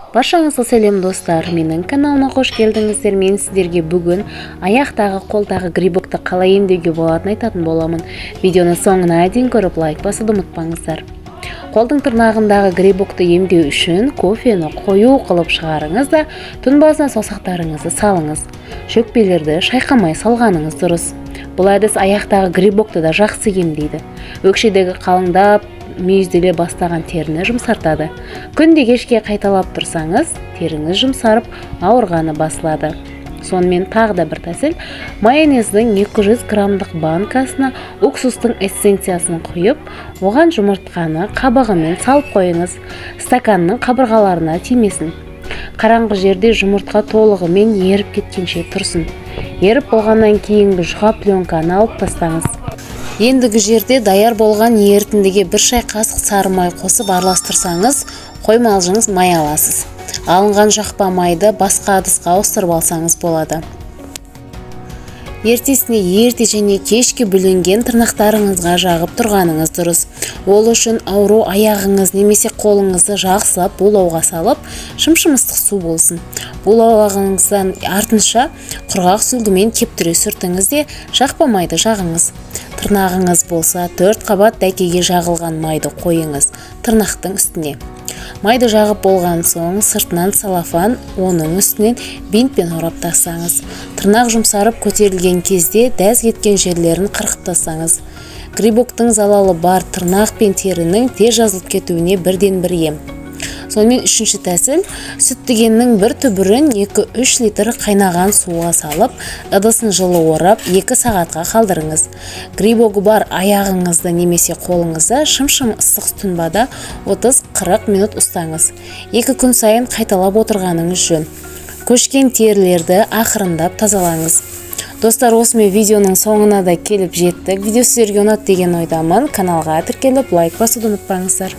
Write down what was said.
Баршаңызға сәлем, достар! Менің каналыма қош келдіңіздер! Мен сіздерге бүгін аяқтағы, қолдағы грибокты қалай емдеуге болатынын айтатын боламын. Видеоны соңына дейін көріп, лайк басуды ұмытпаңыздар. Қолдың тырнағындағы грибокты емдеу үшін кофені қою қылып шығарыңыз да, тұнбасына саусақтарыңызды салыңыз. Шөкпелерді шайқамай салғаныңыз дұрыс. Бұл әдіс аяқтағы грибокты да жақсы емдейді. Өкшедегі қалыңдап, мүйізделе бастаған теріні жұмсартады. Күнде кешке қайталап тұрсаңыз, теріңіз жұмсарып, ауырғаны басылады. Сонымен, тағы да бір тәсіл: майонездің 200 граммдық банкасына уксустың эссенциясын құйып, оған жұмыртқаны қабығымен салып қойыңыз. Стаканның қабырғаларына тимесін. Қараңғы жерде жұмыртқа толығымен еріп кеткенше тұрсын. Еріп болғаннан кейінгі жұқа пленканы алып тастаңыз. Ендігі жерде даяр болған ерітіндіге бір шай қасық сары май қосып араластырсаңыз, қоймалжың май аласыз. Алынған жақпа майды басқа ыдысқа ауыстырып алсаңыз болады. Ертесіне ерте және кешке бүлінген тырнақтарыңызға жағып тұрғаныңыз дұрыс. Ол үшін ауру аяғыңыз немесе қолыңызды жақсылап булауға салып, шым-шым ыстық су болсын. Булағаныңыздан артынша құрғақ сүлгімен кептіре сүртіңіз де, жақпа майды жағыңыз. Тырнағыңыз болса, төрт қабат дәкеге жағылған майды қойыңыз тырнақтың үстіне. Майды жағып болған соң, сыртынан целлофан, оның үстінен бинтпен орап тастаңыз. Тырнақ жұмсарып көтерілген кезде дәз кеткен жерлерін қырқып тастаңыз. Грибоктың залалы бар тырнақ пен терінің тез жазылып кетуіне бірден бір ем. Сонымен, үшінші тәсіл: сүттігеннің бір түбірін 2-3 литр қайнаған суға салып, ыдысын жылы орап, 2 сағатқа қалдырыңыз. Грибогы бар аяғыңызды немесе қолыңызды шым-шым ыстық тұнбада 30-40 минут ұстаңыз. 2 күн сайын қайталап отырғаныңыз жөн. Көшкен терілерді ақырындап тазалаңыз. Достар, осымен видеоның соңына да келіп жеттік. Видео сіздерге ұнады деген ойдамын. Каналға тіркеліп, лайк басуды ұмытпаңыздар.